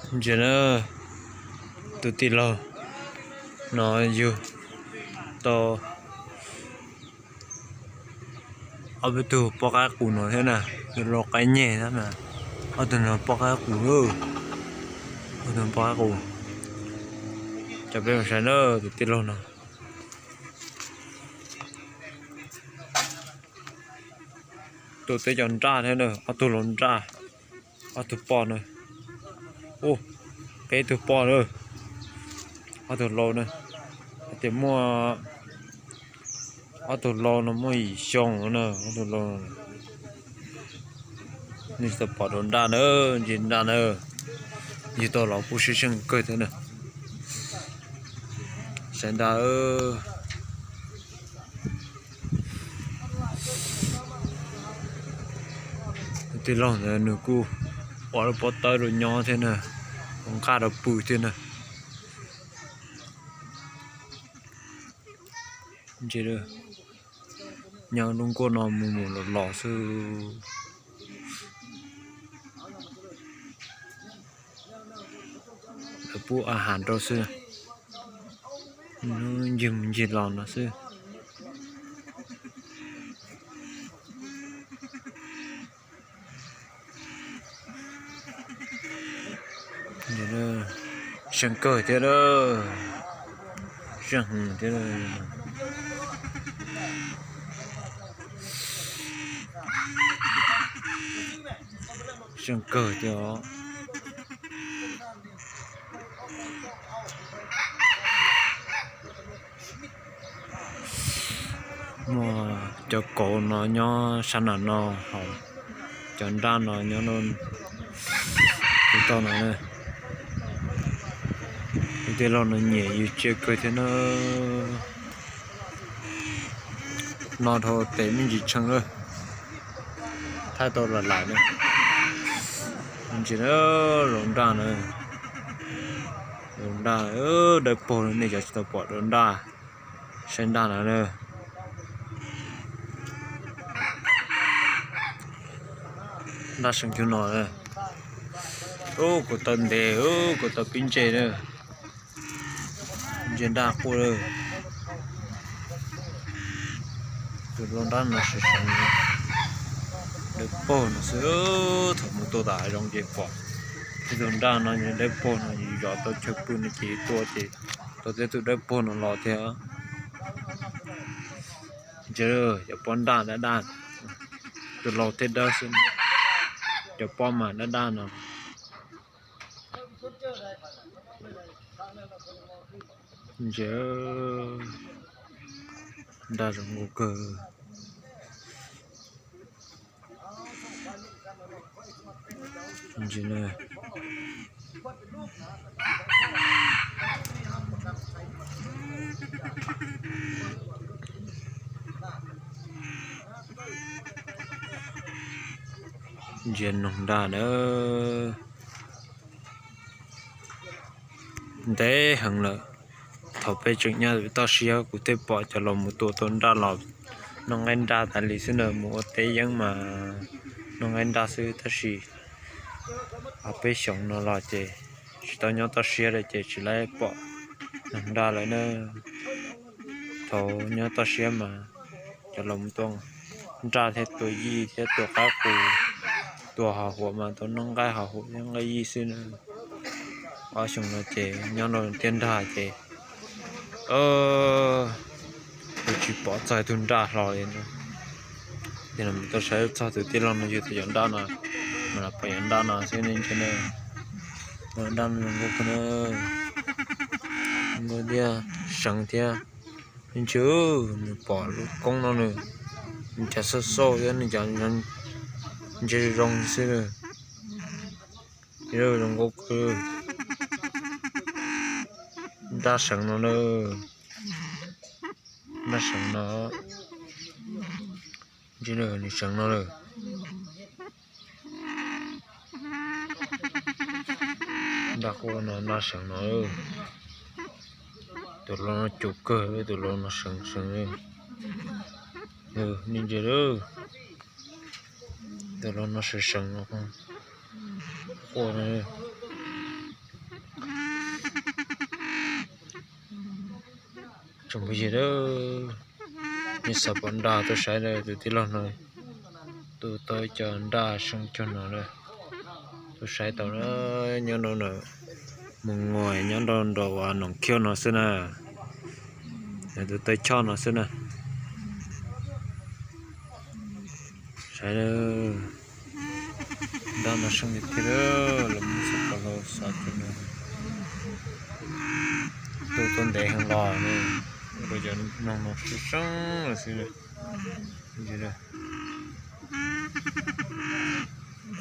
Ntsia na, tus tij laug no yug tau ob peb tug poj qaib qus no thiab na, yog lau qaib nyeg thiab na. Ob tug no poj qaib qus, ob tug poj qaib qus. Cov peb mus saib na, tus tij laug no. Tus teb cov nraj thiab na, ob tug lau nraj, ob tug poj na, peb tug poj na, ob tug lau na, hais tias muaj ob tug lau no muaj yim xyoo na, ob tug lau. Nej tsis tau pom rau nraj na, ntsia nraj na, yug tau los kuj sib seej kawg thiab na. Saib nraj, tij laug ntawd nws kuj ua lub pob tawb rau nyob thiab na, ua nqaj rau pw thiab na. Ntsia, nyob lub nkuaj no mus mus los los xwb. Lawv pub a has rau xwb, ncig mus ncig los no xwb. Seej kawg thiab, seej thiab, seej kawg thiab os. Muaj cov kauv no nyob sab nram no, ho cov nraj no nyob ub toj no. Tus tij laug no nyiam yug tsiaj kawg thiab na. No dhau tes me ntsis tshee lawm, thaij tau lam laim na. Ntsia, lau nraj na, lau nraj dawb paug, nej cov tsis tau pom lau nraj, saib nraj na. Nraj seev cuag no, ub kuv tau ntes, ub kuv tau pib ntse na. Ntsia nraj quaj lawm. Tus lau nraj no seev seev, dawb paug no xwb. Thaum mus tua tom hav zoov ces pom ib tug nraj no dawb paug no, yus zov tau chaw pw no ces tua ces tau tej tug dawb paug no los thiab. Ntsia, cov pob nraj dab dab, tus lau thiab dawb xwb, cov pob mas dab dab no. Ntsia, nraj zoo nkauj kawg. Ntsia, ntsia noog nraj na. Ntev heev lawm. Thaum peb tseem nyob toj siab kuv thiaj pom cov laus mus tua tau nraj los noj nqaij nraj tas li xwb na, mus ua teb yeeb mas noj nqaij nraj xwb. Tab sis peb xyoos no los ces tsis tau nyob toj siab lawm ces tsis laib pom noog nraj lawm na. Thaum nyob toj siab mas cov laus mus tua nraj thiab tua yij thiab tua qaib qus, tua hav huam mas tua noj nqaij hav huam thiab nqaij yij xwb na. Ob xyoos no ces nyob rau tiaj nrag ces kuv tsis pom txog ib tug nraj hlo li no. Ces mus tau saib txog tus tij laug no yug tau cov nraj no, mas los pom cov nraj no xwb ne. Ntsia na, nraj no zoo nkauj kawg na, zoo nkauj thiab seev thiab. Ntsia, nws pom lub koob no nws, nws cas xauj xauj thiab nws cas ntsia zoo xwb na. Zoo nkauj kawg. Nraj seev no na, nraj seev no, ntsia nws seev no lawm. Nraj quaj no, nraj seev no. Tus laus no cuag kawg, tus laus no seev seev. Nej ntsia lawm, tus laus no seev seev no, quaj no. Tsoom phooj ywg, nej xav pom nraj tuaj saib na, tus tij laug no tua tau ib co nraj seej cuag no na. Tuaj saib tau na, nyob nraum no, mus nyob nraum nraum uas Noom Khiab no xwb na. Tus taw choj no xwb na. Saib, nraj no seej tiag tiag, los mus xav pom los xav cuag no. Tuaj tuaj ntev heev los, ua rau cov noog no seej seej xwb.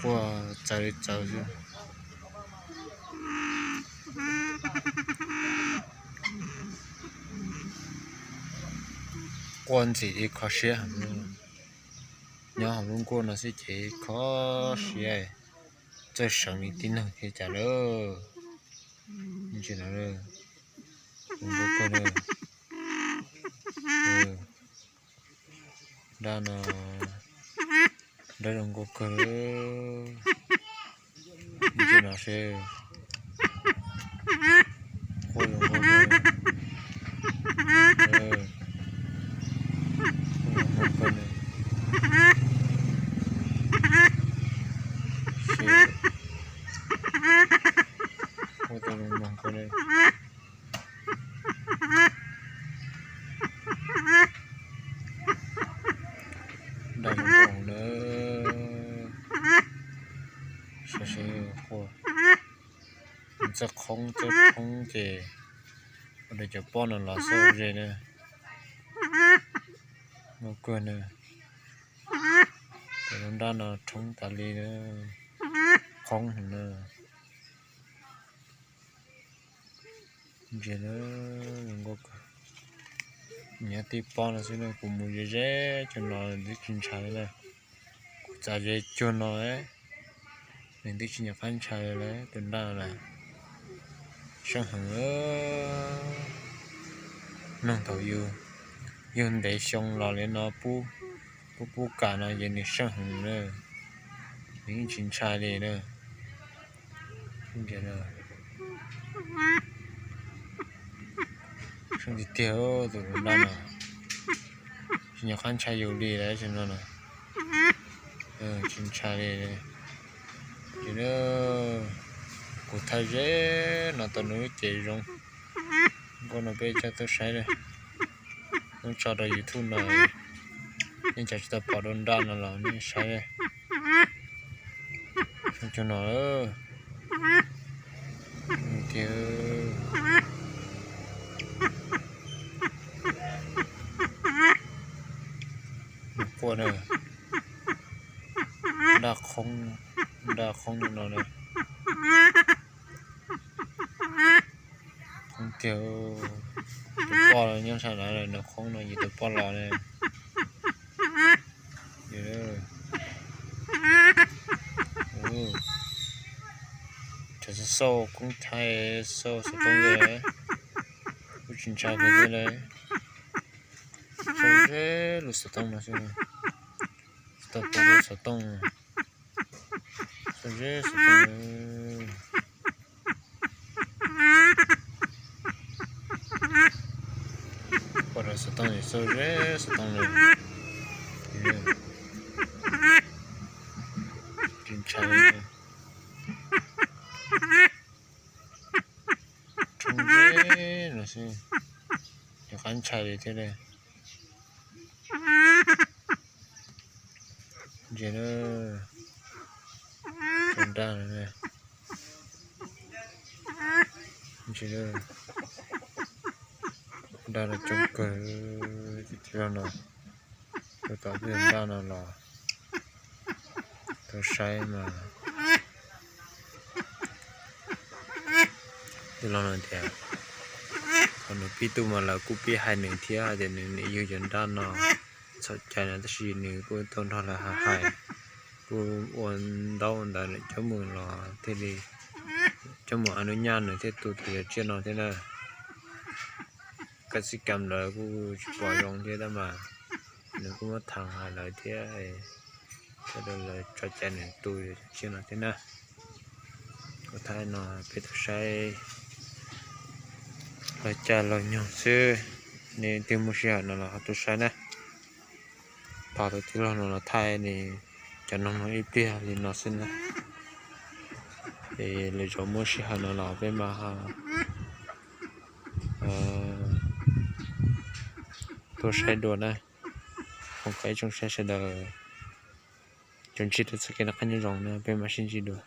Quaj txawv li txawv xwb. Quaj ntxim li kho siab heev. Nyob hauv lub nkuaj no xwb ces kho siab, txawj seev li tib neeg thiab cas lawm. Ntsis no, zoo nkauj kawg na. Nraj no, nraj zoo nkauj kawg. Ntsis no seb, quaj zoo nkauj kawg. Quaj zoo nkauj kawg na. Seb, quaj tau zoo nkauj kawg na. Nraj zoo nkauj na. Saib seb, quaj txawj qhoob txawj qhoob ces ua rau cov pob no los xauj ze na. Nkauj kawg na. Cov nraj no rhoob tas li na, qhoob heev na. Ntsis na, zoo nkauj kawg. Nyob tib pob no xwb na, kuv mus ze ze cuag no twb tsis ntshai li na. Kuv txav ze cuag no, nws twb tsis nco qab ntshai li tus nraj na. Seej heev. Noog thaum yug ntev xyoo los li no pub, pub pub kam no ces nws seej heev na. Nws yeej tsis ntshai li na. Seej tiag tiag tus nraj no. Tsis nco qab ntshai yus li lawm no na. Tsis ntshai li. Ces kuv thaij ze no tau nws lub cev zoo nkauj no peb coj tuaj saib na. Muab tso rau YouTube no, nej cov tsis tau pom dua nraj no los nej saib. Zoo cuag no tiag. Nws quaj na, nraj qhoob, nraj qhoob no na. Qhoob tiag. Tus poj los nyob sab na, nws qhoob no yog tus poj los na. Rov xauj xauj koob thaij xauj xov tooj li, kuj tsis ntshai kiag thiab li. Xauj ze lub xov tooj no xwb, tsis tau pom lub xov tooj. Xauj ze xov tooj. Pom rau xov tooj, xauj ze xov tooj na. Tsis ntshai li. Rhoob ze no xwb, nws qab ntshai li thiab li. Ntsis na, cov nraj no, ntsis na, nraj no coob kawg. Tus tij laug no tua tau peb nraj no los tau saib mas. Tij laug no tias, thaum nws pib tuaj mas lawv kuj pib hais nws thiab hais tias nws nim yug cov nraj no txhaum cai no, tab sis nws kuj tau nrog lawv hais hais, kuj ua ntaub ua ntawv lawm cov mus los thiaj li cov mus a nub nyaj nws thiaj tu tau cov tsiaj no thiab na. Kab xib kam lawv kuj tsis pom zoo thiab tab mas nws kuj muab tham hais lawv thiab, sawv daws lawv tso cai nws tu cov tsiaj no thiab na. Kuv thaij no peb tau saib los cai los nyoog xwb. Nej twb muaj sij hawm no los ho tuaj saib na. Tos tus tij laug no los thaij cov noog no ib pliag li no xwb na. Es lwm zaus muaj sij hawm no los peb mam tuaj saib dua na. Foom kom ib tsoom saib sawv daws cov ntsib rau txoj kev noj qab nyob zoo na, peb mam sib ntsib dua.